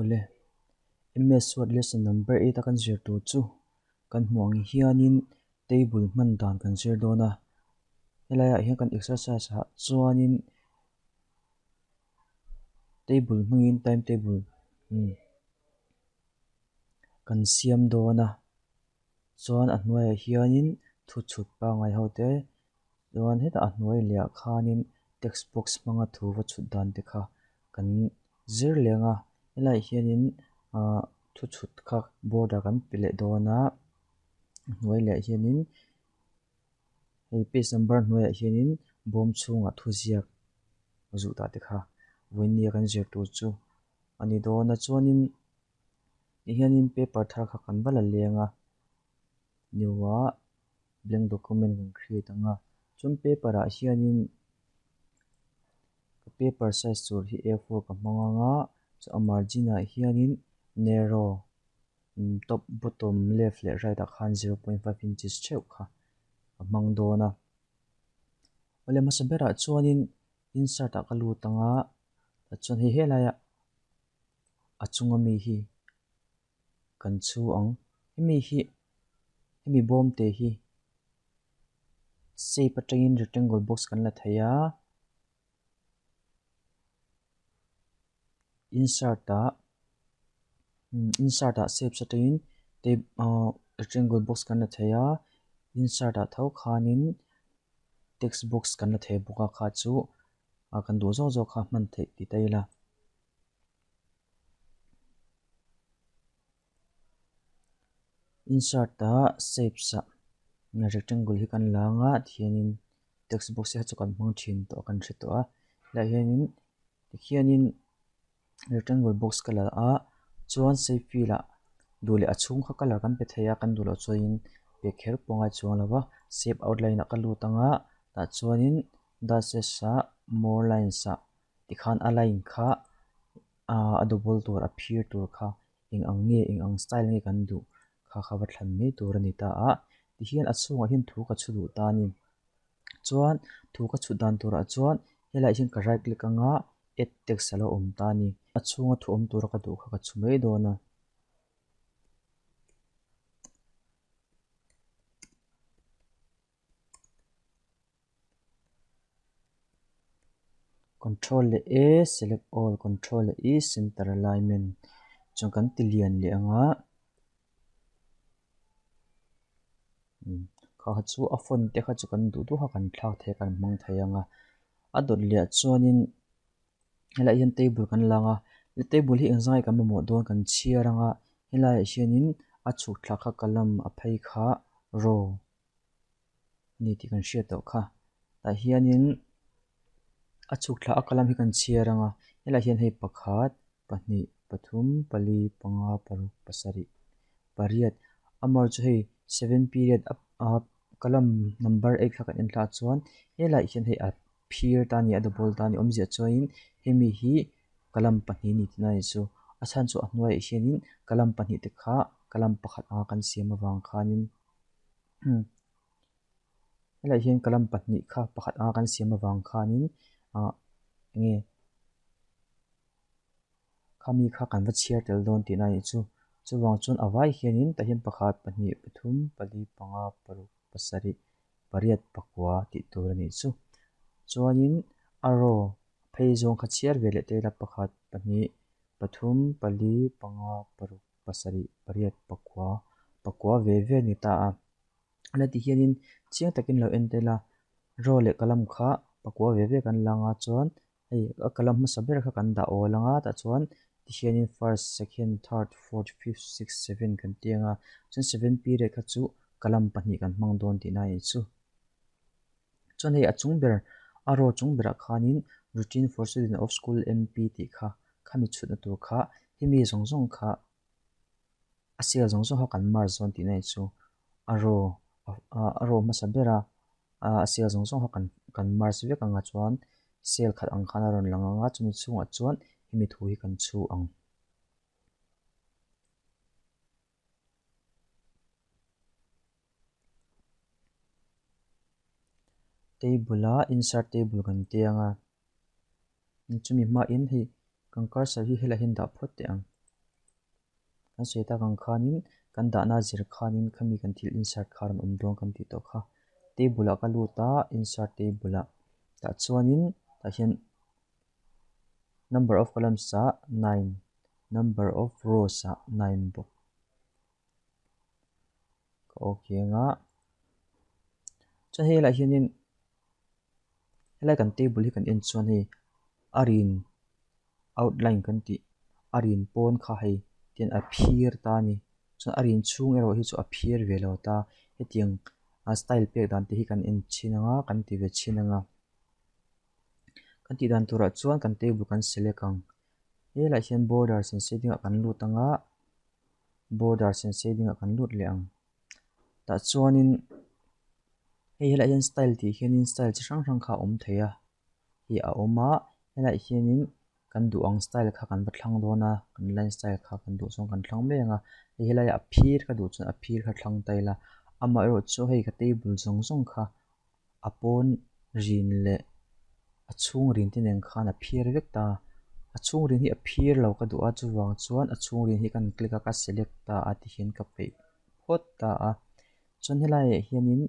Awle, MS Word lesson number 8 a kan zir tur chu kan hmuh ang hianin table hman dan kan zir dawn a. Helai ah hian kan exercise ah chuanin table hmangin time table kan siam dawn a. Chuan a hnuaiah hianin thu chhut pangngai ho te chuan hetah a hnuai leh ah khanin text box hmanga thu va chhut dan te kha kan zir leng a helaiah hianin ahh thu chhut kha border kan pe leh dawn a a hnuai leh ah hianin hei page number hnuaiah hianin bawm chhungah thu ziak zuh tah te kha vawinia kan zir tur chu a ni dawn a chuanin. Ti hianin paper thar kha kan va la leng a new ah blank document kan create ang a chuan paper ah hianin ka paper size tur hi a four ka hmang ang a chuan a margin ah hianin narrow top bottom left leh right ah khan 0.5 inches theuh kha ka hmang dawn a awle hmasa berah chuanin insert ah ka lut ang a chuan hei helaiah. A chunga mi hi kan chhu ang hemi hi hemi bawm te hi shape atangin rectangle box kan la thei a insert ah insert ah shapes atangin ahh rectangle box kan la thei a insert ah tho khanin text box kan la thei bawk a kha chu ah kan duh zawk zawk kha hman theih ti ta ila. Insert ah shapes ah rectangle hi kan la anga tihianin text box hi chu kan hmang thin tawh kan hre tawh a helaiah hianin tikhianin rectangle box ka la a chuan shape fill ah duh leh a chhung kha colour kan pe thei a kan duh loh chuanin pe kher pawh a ngai chuang lo va shape outline ah ka lut anga tah chuanin dashes ah more lines ah tikhan a line kha ahh a double tur a phir tur kha eng ang nge eng ang style nge kan duh kha kha va thlan mai tur a ni ta a tihian a chhungah hian thu ka chhu duh ta a ni chuan thu ka chhut dan turah chuan helaiah hian ka right click anga add text a lo awm ta a ni a chhunga thu awm tura ka duh kha ka chhu mai dawn a. Control leh A select all control leh E center alignment chuan kan ti lian leh ang a kha kha chu a font te kha chu kan duh duh a kan thlak thei a kan hmang thei ang a a dawt leh ah chuanin helaiah hian table kan lang a table hi engzah nge kan mamawh dawn kan chhiar ang a helaiah hianin a chhuk thla kha column a phei kha row. Ni tih kan hriat tawh kha tah hianin a chhuk thla a column hi kan chhiar ang a helaiah hian hei pakhat pahnih pathum pali panga paruk pasarih pariat amaherawhchu chu hei seven period a column number eight kha kan en thlak chuan helaiah hian hei a phir ta a ni a double ta a ni awmzia chuanin hemi hi column pahnih a ni tihna a ni chu a chhan chu a hnuaiah hianin column pahnih te kha column pakhat anga kan siam avang khanin. Helaiah hian column pahnih kha pakhat anga kan siam avang khanin ah enge khami kha kan va chhiar tel dawn tihna a nih chu. Chuvang chuan a vai hianin tah hian pakhat pahnih pathum pali panga paruk pasarih pariat pakua tih tur a nih chu. Chuanin a row phei zawng kha chhiar ve leh ta ila pakhat pahnih pathum pali panga paruk. Pasarih pariat pakua pakua ve ve a ni ta a helai ti hianin chiang takin lo en tel a row leh column kha pakua ve ve kan la anga chuan hei a column hmasa ber kha kan dah awl anga tah chuan tihianin first second third fourth fifth sixth seven kan ti anga chuan seven period kha chu column pahnih kan hmang dawn tihna a nih chu. Chuan hei a chung ber a row chung berah khanin routine for student of school M_P tih kha khami chhutna tur kha hemi zawng zawng kha a cell zawng zawng kha kan merge dawn tihna hi chu a row a row hmasa bera a cell zawng zawng kha kan kan merge vek ang a chuan cell khat ang khan a rawn lang ang a chumi chhungah chuan hemi thu hi kan chhu ang. Table a insert table kan tia ang a chumi hmain hei kan cursor hi helaiah hian dah phawt teh ang. Kan sawi tak ang khanin kan dahna zir khanin khami kan thil insert kha a rawn awm dawn kan tih tawh kha. Table ah ka lut a, insert table ah tah chuanin tah hian number of columns ah nine, number of rows ah nine bawk. Ka okay anga chuan hei lah hianin helai kan table hi kan en chuan hei a rin outline kan tih a rin pawn kha hei tian a phir ta a ni chuan a rin chhung erawh hi chu a phir ve lo ta hetiang a style pek dan te hi kan en chhin anga kan ti ve chhin anga kan tih dan turah chuan kan table kan select ang helaiah hian border sen sei dingah kan lut anga. Border sen sei dingah kan lut leh ang. Tah chuanin hei helaiah hian style tih hianin style chi hrang hrang kha a awm thei a. Hei a awm a, helaiah hianin kan duh ang style kha kan va thlang dawn a, kan line style kha kan duh zawng kan thlang mai ang a. Hei helaiah a phir ka duh chuan a phir kha thlang ta ila, amaherawhchu hei ka table zawng zawng kha a pawn rin leh a chhung rin te nen khan a phir vek ta a chhung rin hi a phir lo ka duh a chuvang chuan a chhung rin hi ka han click a ka select ta a tihian ka peih phawt ta a chuan helaiah hianin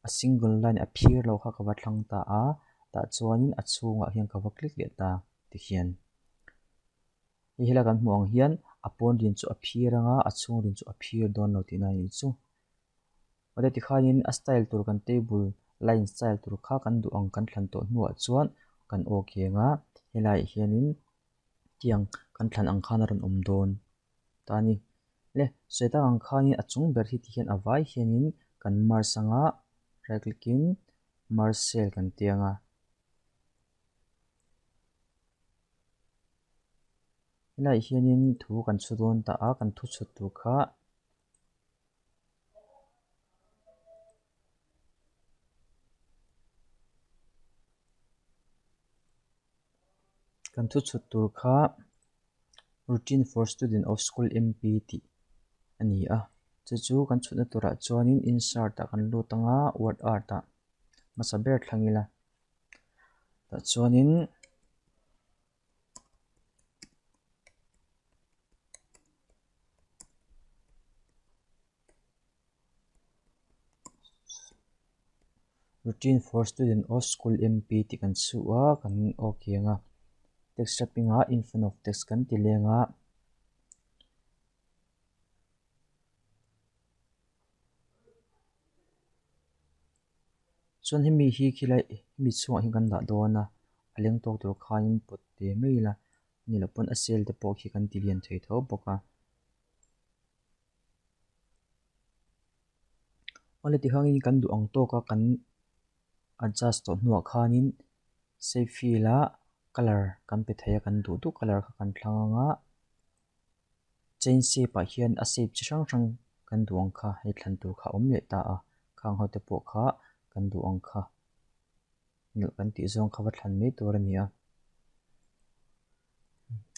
a single line a phir lo kha ka va thlang ta a tah chuanin a chhungah hian ka va click leh ta tihian hei helai kan hmuh ang hian a pawn rin chu a phir anga a chhung rin chu a phir dawn lo tihna a nih chu. Awle tikhanin a style tur kan table line style tur kha kan duh ang kan thlan tawh hnuah chuan kan aw keng a, helaiah hianin tiang kan thlan ang khan a rawn awm dawn ta a ni. Le sawi tak ang khanin a chung ber hi tihian a vai hianin kan merge anga right click in merge cell kan ti ang a. Helaiah hianin thu kan chhu dawn ta a, kan thu chhut tur kha. Kan thu chhut tur kha routine for student of school M_P tih a ni a chu chu kan chhutna turah chuanin insert ah kan lut ang a word art ah hmasa ber thlang ila tah chuanin. Routine for student of school M_P tih kan chhuh a kan aw kiang a text wrapping ah in front of text kan ti leng a. Chuan hemi hi khilai hemi chhungah hian kan dah dawn a a leng tawk tur khanin pawt ve mai ila ni loh pawn a cell te pawh khi kan ti lian thei tho bawk a. Awle tikhangin kan duh ang tawk a kan adjust tawh hnuah khanin save fill ah colour kan pe thei a kan duh duh colour kha kan thlang ang a. Change shape ah hian a shape chi hrang hrang kan duh ang kha hei thlan tur kha a awm leh ta a khang ho te pawh kha kan duh ang kha nalh kan tih zawng kha va thlan mai tur a ni a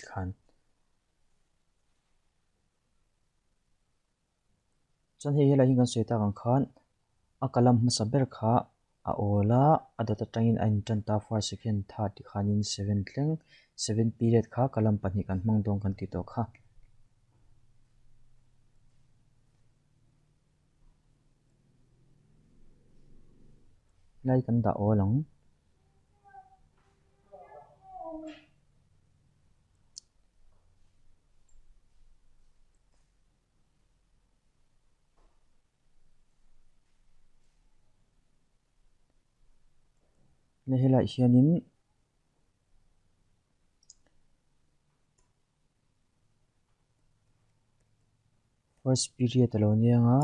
khan. Chuan hei helai hi kan sawi tak ang khan a kalam hmasa ber kha a awl a, a dawt atangin a intan ta first second third ti khanin seven thleng seven period kha kalam pahnih kan hmang dawn kan tih tawh kha. Helai kan dah awl ang. Hei helaiah hianin first period a lo nia ang a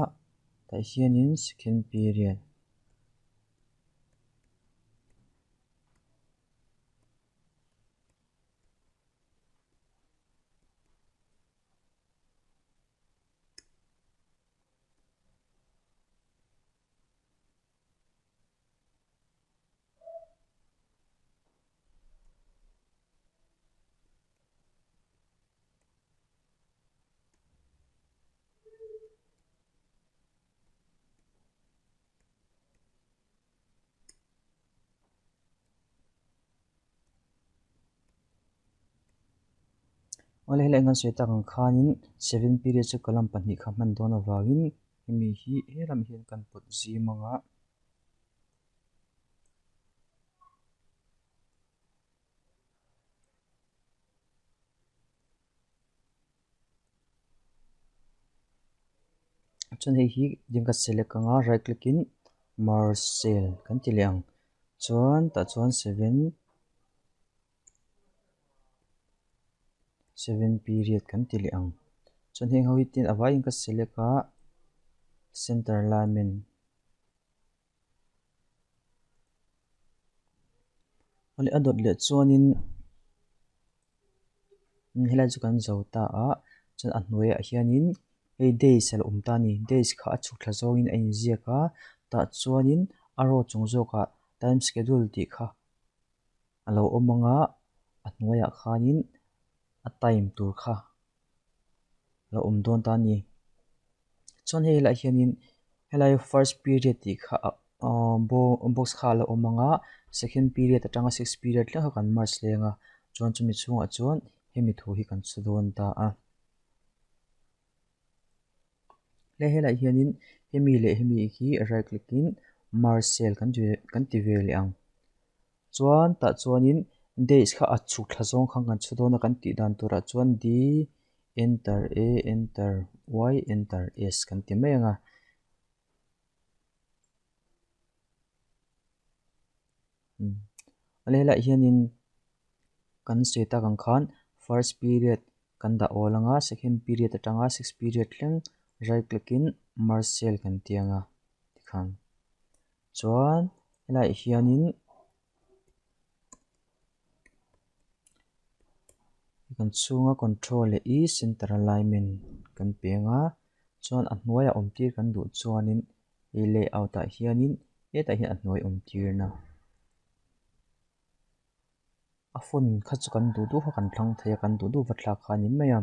tah hianin second period. Awle helai kan sawi tak ang khanin seven period chu column pahnih kha hman dawn avangin hemi hi helam hian kan pawt zim ang a. Chuan hei hi ding ka select ang a right click in merge cell kan ti leh ang chuan tah chuan seven seven period kan ti leh ang chuan heng ho hi tin a vaiin ka select a center alignment awle a dawt leh chuanin helai chu kan zo ta a chuan a hnuaiah hianin hei days a lo awm ta a ni days kha a chhuk thla zawngin a inziak a tah chuanin a row chung zawkah time schedule tih kha a lo awm ang a a hnuaiah khanin a time tur kha a lo awm dawn ta a ni chuan hei helaiah hianin helai first period tih kha ahh box kha a lo awm ang a second period atanga sixth period thleng kha kan merge leng a chuan chumi chhungah chuan hemi thu hi kan chhu dawn ta a. He helaiah hianin hemi leh hemi hi right click in merge cell kan ti kan ti ve leh ang chuan tah chuanin days kha a chhuk thla zawng khan kan chhu dawn a kan tih dan turah chuan d enter a enter y enter s kan ti mai ang a. A lehlah hianin kan sawi tak ang khan first period kan dah awl ang a second period atanga sixth period thleng right click in merge cell kan ti ang a tikhan chuan helaiah hianin kan chhunga control leh e center alignment kan pe ang a chuan a hnuaiah awm tir kan duh chuanin hei layout ah hianin hetah hian a hnuai awm tirna a font kha chu kan duh duh kha kan thlang thei a kan duh duh va thlak kha a ni mai a.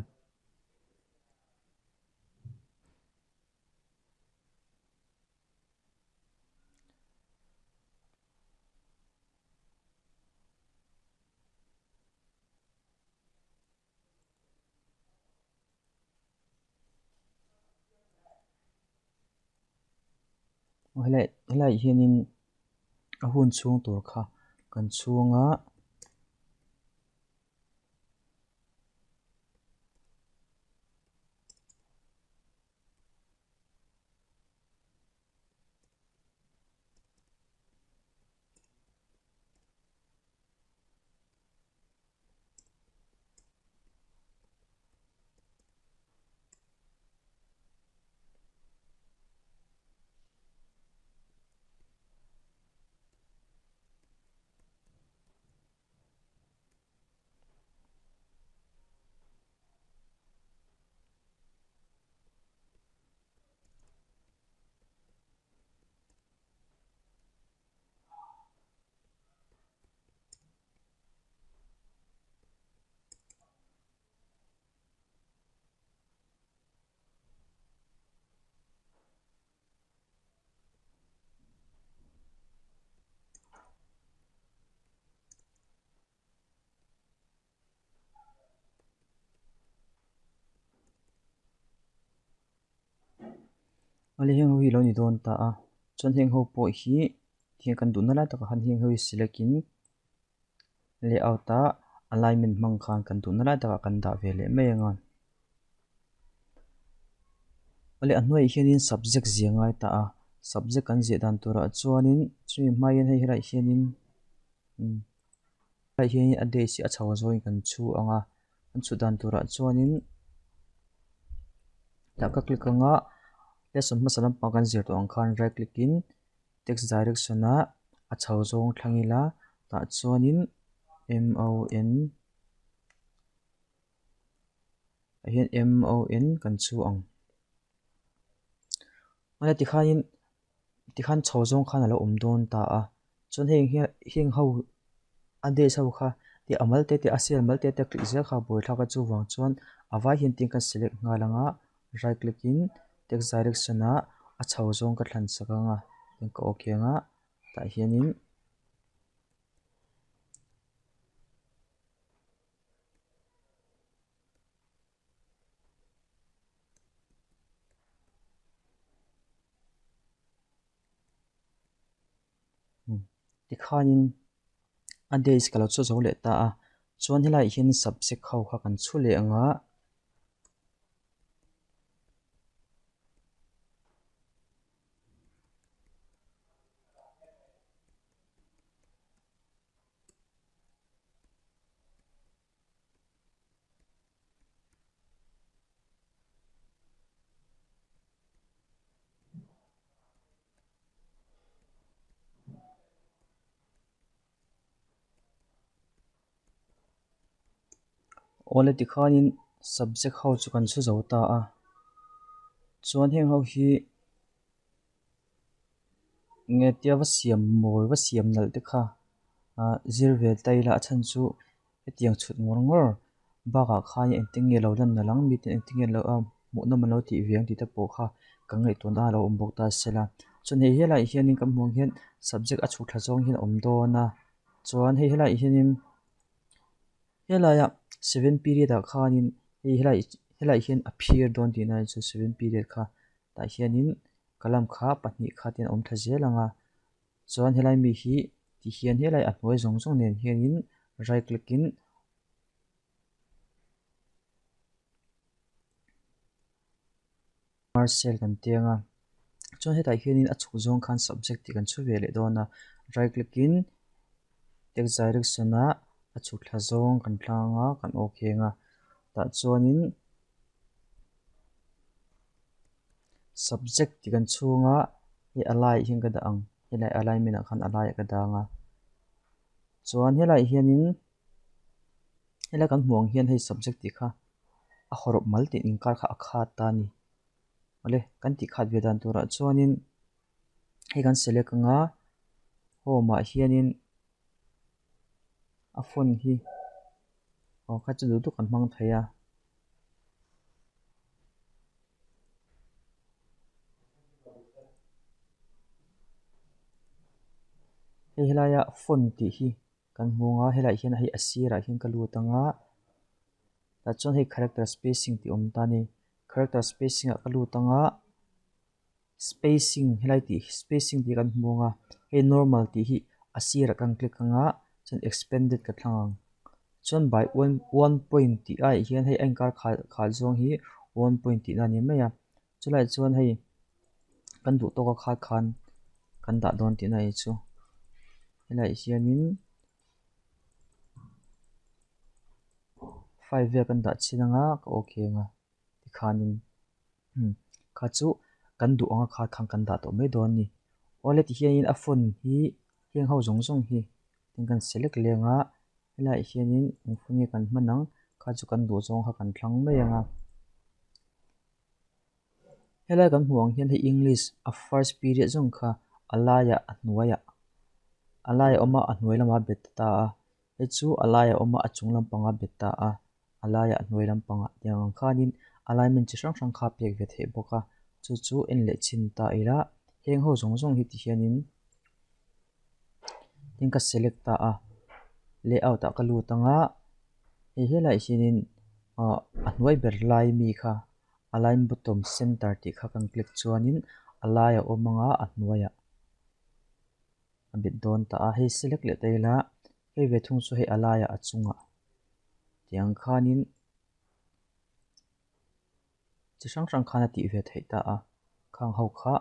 Helai helaiah hianin a hun chhung tur kha kan chhung a. Awle heng ho hi lo ni dawn ta a chuan heng ho pawh hi tihian kan duhna lai takah khan heng ho hi select in layout ah alignment hmang khan kan duhna lai takah kan dah ve leh mai ang a. Awle a hnuaiah hianin subject zia ngai ta a subject kan ziah dan turah chuanin chumi hma hian hei helaiah hianin helaiah hianin a days hi a chho zawngin kan chhu ang a kan chhut dan turah chuanin tah ka click ang a lesson hmasa lampang kan zir tawh ang khan right click in text direction ah a chho zawng thlang ila tah chuanin m o n ah hian m o n kan chhu ang awle tikhanin tikhan chho zawng khan a lo awm dawn ta a chuan heng hian heng ho a days ho kha tih a mal te te a cell mal te te a click zel kha a buaithlak a chuvang chuan a vai hian tin ka select nghal ang a right click in text direction ah a chho zawng ka thlan sak ang a tin ka okay ang a tah hianin. Tikhanin a days ka lo chu zo leh ta a, chuan helaiah hian subject ho kha kan chhu leh ang a. Awle tikhanin subject ho chu kan chhu zo ta a, chuan heng ho hi nge tia va siam mawi va siam nalh te kha ah zir ve ta ila a chhan chu hetiang chhut ngawr ngawr bakah khan engtin nge lo lan nalh ang miten engtin nge lo hmuh nawm an lo tih ve ang tih te pawh kha ka ngaihtuahna a lo awm bawk ta se la chuan hei helaiah hianin kan hmuh ang hian subject a chhuk thla zawng hian a awm dawn a chuan hei helaiah hianin helaia seven period ah khanin hei helai helaiah hian a phir dawn tihna chu seven period kha tah hianin kalam kha pahnih kha te an awm thla zel ang a chuan helai mi hi ti hian helai a hnuai zawng zawng nen hianin right click in Marcel kan ti ang a chuan hetah hianin a chhuk zawng khan subject tih kan chhu ve leh dawn a right click in text direction ah a chhuk thla zawng kan tlang a kan okay ang a tah chuanin subject tih kan chhunga hei a laiah hian ka dah ang helai alignment ah khan a laiah ka dang a chuan helaiah hianin helai kan hmuh ang hian hei subject tih kha a hawrawp mal tih inkar kha a khat ta a ni awle kan tih khat ve dan turah chuanin hei kan select ang a home ah hianin a font hi aw kha chu duh duh kan hmang thei a. Hei helaia font tih hi kan hmu ang a helaiah hian hei a sirah hian ka lut ang a tah chuan hei character spacing tih a awm ta a ni character spacing ah ka lut ang a spacing helai tih spacing tih kan hmu ang a hei normal tih hi a sirah kan click ang a chuan expanded ka thlang ang chuan by one one point tih aiah hian hei a inkar khah khah zawng hi one point tihna a ni mai a chulaiah chuan hei kan duh tawk a khat khan kan dah dawn tihna a ni chu helaiah hianin five vel kan dah chin ang a ka okay ang a tikhanin kha chu kan duh anga kha khan kan dah tawh mai dawn a ni. Awle ti hianin a phone hi heng ho zawng zawng hi tin kan select leng a helaiah hianin eng phone nge kan hman ang kha chu kan duh zawng kha kan thlang mai ang a. Helai kan hmuh ang hian hei English a first period zawng kha a laiah a hnuaiah a laiah a awm a a hnuai lamah a bet ta a hei chu a laiah a awm a a chung lampangah a bet ta a. A laiah hnuai lampangah tiang ang khanin alignment chi hrang hrang kha a pek ve theih bawk a, chu chu en leh chhin ta ila heng ho zawng zawng hi tihianin tin ka select ta a, layout ah ka lut ang a, hei helaiah hianin ah a hnuai ber lai mi kha align bottom center tih kha kan click chuanin a laiah a awm ang a, a hnuaiah a bet dawn ta a, hei select leh ta ila hei ve thung chu hei a laiah a chungah tiang khanin chi hrang hrang khan a tih ve theih ta a, khang ho kha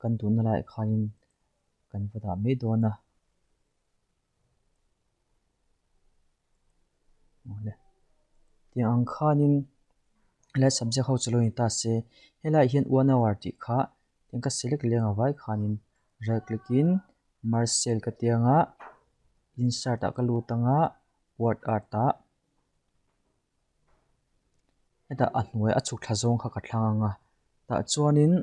kan duhna laiah khanin kan va dah mai dawn a. Tiang ang khanin helai subject ho chu lo ni ta se helaiah hian one hour tih kha tiang ka select leng avai khanin right click in merge cell ka ti ang a insert ah ka lut ang a word art ah hetah a hnuai a chhuk thla zawng kha ka thlang ang a tah chuanin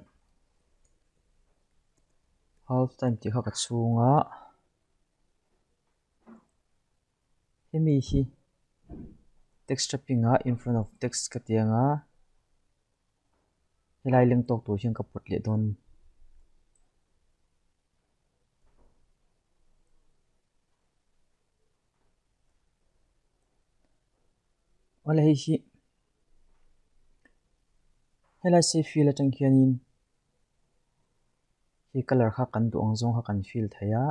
half time tih kha ka chhung a. Hemi hi text wrapping ah in front of text ka ti ang a helai leng tawk tur hian ka pawt leh dawn a ni. Awle hei hi helai save field atang hianin. Hei colour kha kan duh ang zawng kha kan fill thei a.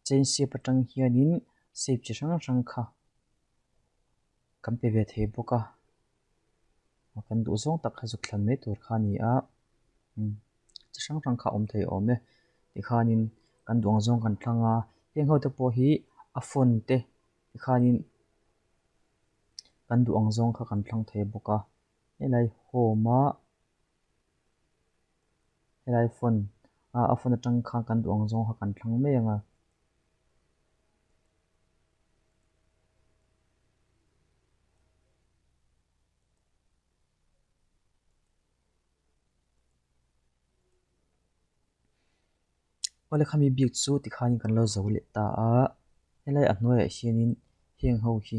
Change shape atang hianin shape chi hrang hrang kha kan pe ve thei bawk a. Kan duh zawng tak kha zuk thlan mai tur kha a ni a. Chi hrang hrang kha a awm thei awm e. Tikhanin kan duh ang zawng kan thlang a. Heng ho te pawh hi a font te tikhanin kan duh ang zawng kha kan thlang thei bawk a. Helai home a helai phone ah a phone atang khan kan duh ang zawng kha kan thlang mai ang a. Awle khami bik chu tikhanin kan lo zo leh ta a, helai a hnuaiah hianin heng ho hi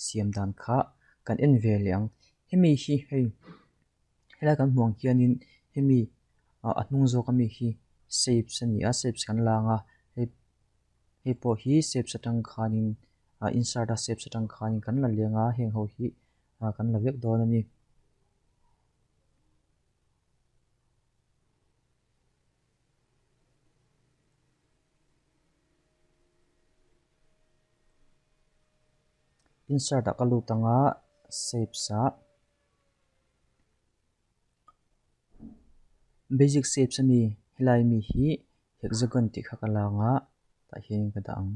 siam dan kha kan en ve leh ang. Hemi hi hei helai kan hmuh ang hianin hemi ah a hnung zawk ami hi shapes a ni a shapes kan la ang a hei hei pawh hi shapes atang khanin ah insert a shapes atang khanin kan la leng a heng ho hi ah kan la vek dawn a ni. Insert ah ka lut anga shapes ah basic shapes ami helai mi hi hexagon tih kha ka la anga tah hian ka dah ang.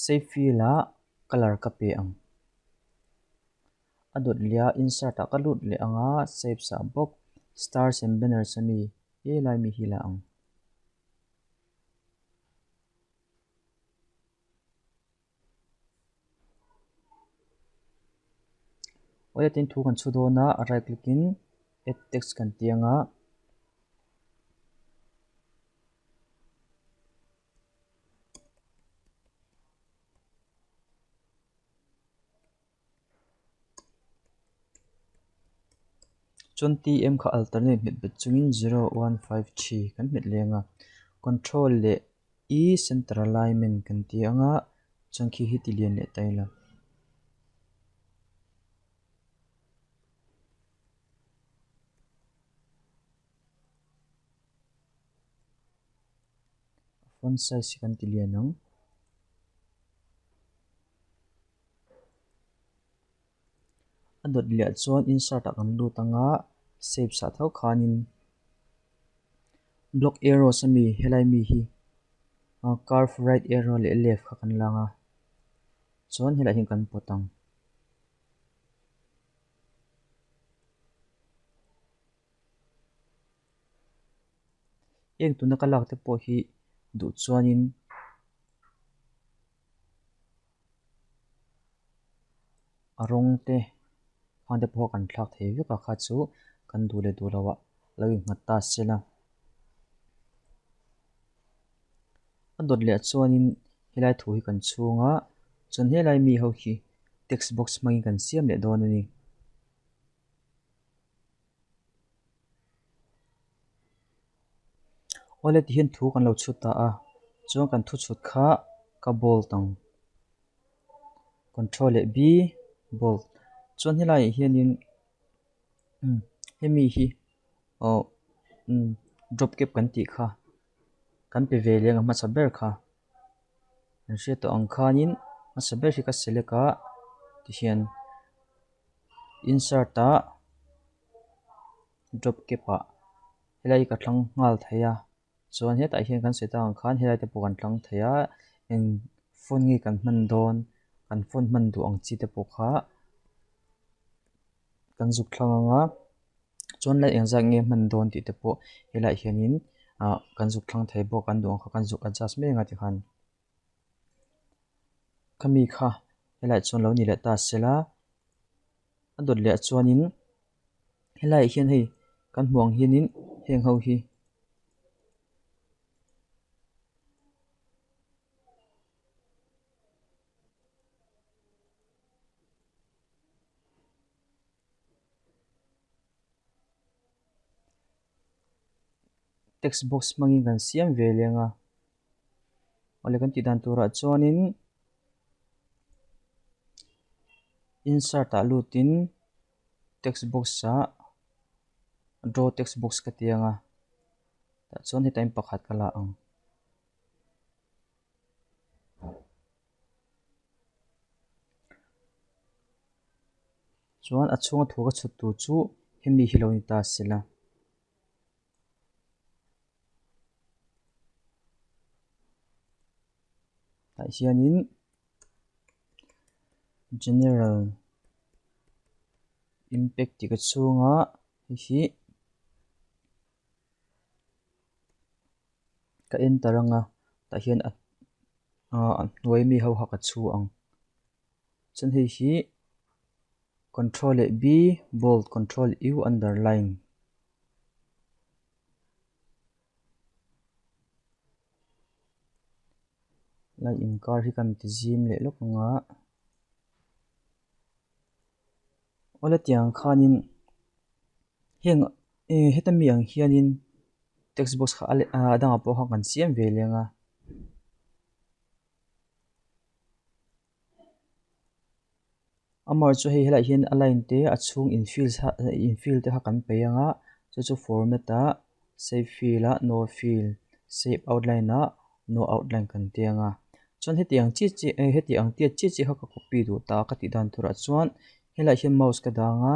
Shape fill ah colour ka pe ang. A dawt leh a insert ah ka lut leh ang a shapes ah bawk stars and banners ami helai mi hi la ang. Awle tin thu kan chhu dawn a right click in add text kan ti ang a. Chuan tm kha alternate hmet bet chungin 0153 kan hmet leng a control leh e center alignment kan ti ang a chuan khi hi ti lian leh ta ila. Font size hi kan ti lian ang. A dawt leh chuan insert ah kan lut ang a shapes ah tho khanin block arrows ami helai mi hi curve right arrow leh left kha kan lang a chuan helaiah hian kan pawt ang. Heng tuna ka lak te pawh hi duh chuanin a rawng te khang te pawh kan thlak thei vek a kha chu kan duh leh duh loh ah lo innghat ta sela. A dawt leh chuanin helai thu hi kan chhung a chuan helai mi ho hi text box hmangin kan siam leh dawn a ni. Awle ti hian thu kan lo chhut ta a, chuan kan thu chhut kha ka bold ang. Control leh B bold. Chuan helaiah hianin hemi hi aw drop cap kan tih kha kan pe ve leh ang a hmasa ber kha. Kan hriat tawh ang khanin hmasa ber hi ka select a tihian. Insert ah drop cap ah helai hi ka thlang nghal thei a chuan hetah hian kan sawi tak ang khan helai te pawh kan thlang thei a eng phone nge kan hman dawn kan phone hman duh ang chi te pawh kha kan zuk thlang ang a chuan lai engzat nge hman dawn tih te pawh helaiah hianin ah kan zuk thlang thei bawk kan duh ang kha kan zuk adjust mai ang a tikhan. Khami kha helaiah chuan lo ni leh ta sela a dawt leh chuanin helaiah hian hei kan hmuh ang hianin heng ho hi text box hmangin kan siam ve leng a. Awle kan tih dan turah chuanin Insert ah lutin text box ah draw text box ka ti ang a, tah chuan hetah in pakhat ka la ang. Chuan a chhunga thu ka chhut tur chu hemi hi lo ni ta sela. Tah hianin general impact tih ka chhunga hei hi ka enter anga tah hian a hnuai mi ho kha ka chhu ang. Chuan hei hi control leh B bold control U underline. Lai inkar hi kan ti zim leh lawk ang a. Awle tiang khanin heng heta mi ang hianin text box kha a dangah pawh khan kan siam ve leng a. Amaherawhchu hei helaiah hian a line te a chhung in fill in fill te kha kan peih ang a chu chu format ah save fill ah no fill save outline ah no outline kan ti ang a chuan hetiang chi chi heti ang tiat chi chi kha ka copy duh ta a ka tih dan turah chuan helaiah hian mouse ka dang a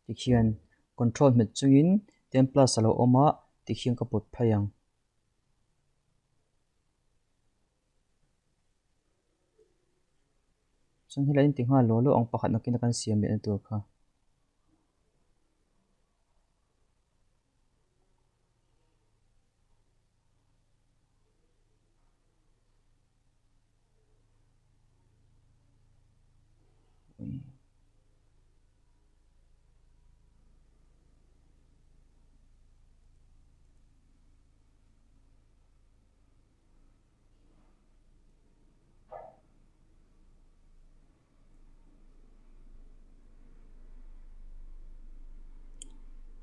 tikhian control hmet chungin ten plus a lo awm a tikhian ka pawt phei ang. Chuan helai in ti nghal law law ang pakhat nakin a kan siam leh na tur kha.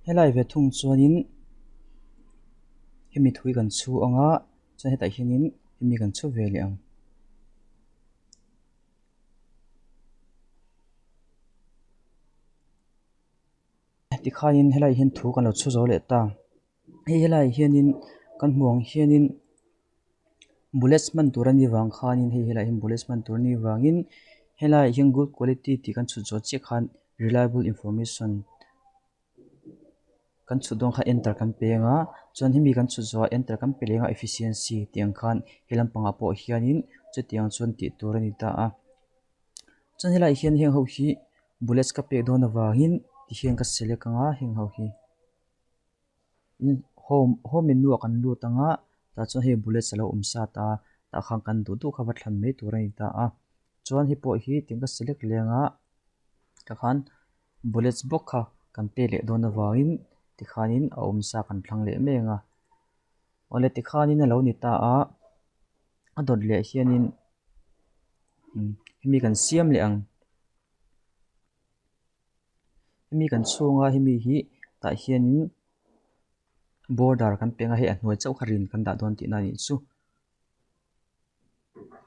Helai ve thung chuanin hemi thui kan chhu ang a chuan hetah hianin hemi kan chhu ve leh ang. Tikhanin helaiah hian thu kan lo chhu zo leh ta. Hei helaiah hianin kan hmuh ang hianin bullets hman tur a nih vang khanin hei helaiah hian bullets hman tur a nih vangin helaiah hian good quality tih kan chhut zawh chiah khan reliable information kan chhut dawn khan enter kan pe ang a chuan hemi kan chhut zawhah enter kan pe leh ang a efficiency tih ang khan he lampangah pawh hianin chutiang chuan tih tur a ni ta a chuan helaiah hian heng ho hi bullets ka pek dawn avangin tihian ka select ang a heng ho hi. Home home menu ah kan lut ang a tah chuan hei bullets a lo awm sat a tah khan kan duh duh kha va thlan mai tur a ni ta a chuan hei pawh hi tiang ka select leng a tah khan bullets bawk kha kan pek leh dawn avangin tikhanin a awm sa kan thlang leh mai ang a awle tikhanin a lo ni ta a a dawt leh hianin hemi kan siam leh ang. Hemi kan chhunga hemi hi tah hianin border kan peng a hei a hnuai chauh kha rin kan dah dawn tihna a nih chu.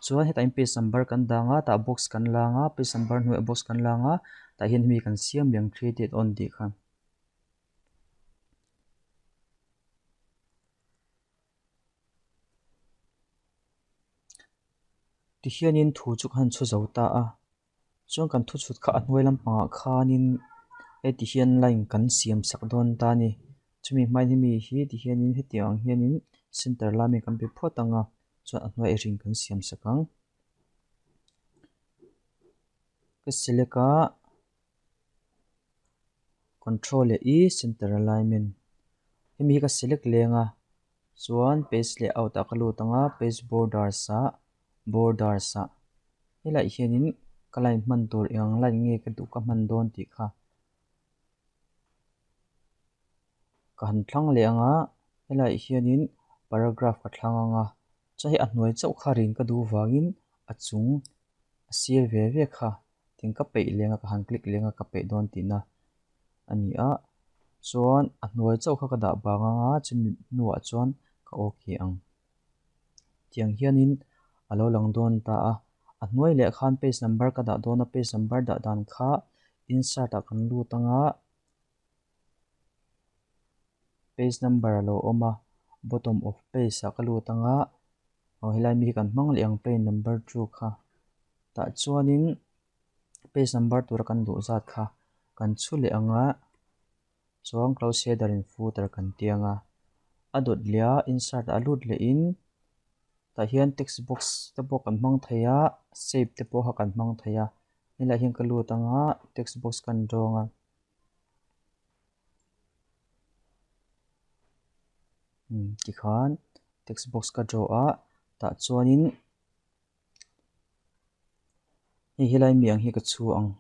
Chuan hetah hian page number kan dang a tah box kan lang a page number hnuaiah box kan lang a tah hian hemi kan siam leh ang created on tih kha. Tihianin thu chu ka han chhu zo ta a. Chuan kan thu chhut kha a hnuai lampangah khanin heti hian line kan siam sak dawn ta a ni. Chumi hmain hemi hi ti hianin hetiang ang hianin center lami kan pe phawt ang a chuan a hnuai ring kan siam sak ang. Ka select a control leh e center alignment hemi hi ka select leng a chuan page layout ah ka lut ang a page borders ah borders ah helaiah hianin ka line hman tur eng ang line nge ka duh ka hman dawn tih kha ka han thlang leh ang a helaiah hianin paragraph ka thlang ang a chuan hei a hnuai chauh kha rin ka duh vangin a chung a sir ve ve kha tin ka peih leng a ka han click leng a ka peih dawn tihna a ni a chuan a hnuai chauh kha ka dah bang ang a chumi hnuah chuan ka okay ang. Tiang hianin a lo lang dawn ta a. A hnuai leh khan page number ka dah dawn a, page number dah dan kha insert ah kan lut anga page number a lo awm a, bottom of page ah ka lut anga aw helai mi hi kan hmang leh ang plain number two kha tah chuanin page number tura kan duh zat kha kan chhu leh anga chuan close header in footer kan ti anga a dawt leh a insert ah lut leh in tah hian text box te pawh kan hmang thei a shape te pawh kha kan hmang thei a helaiah hian ka lut anga text box kan dawng a. Tikhan text box ka draw a tah chuanin hei helai mi ang hi ka chhu ang.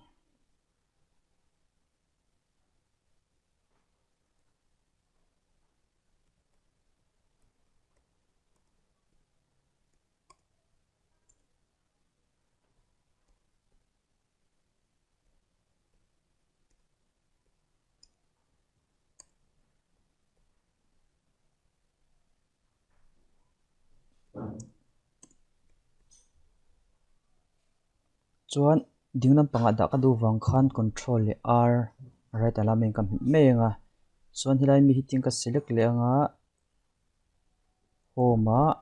Chuan ding lampangah dah ka duh vang khan control leh r right a lam in ka hmuh mai ang a chuan helai mi hi tin ka select leh ang a home ah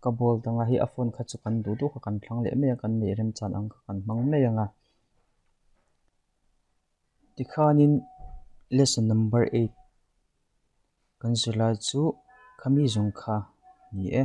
ka bold anga hei a font kha chu kan duh duh kha kan thlang leh mai a kan neih remchan ang kha kan hmang mai ang a tikhanin lesson number eight kan zirlai chu khami zawng kha ni e.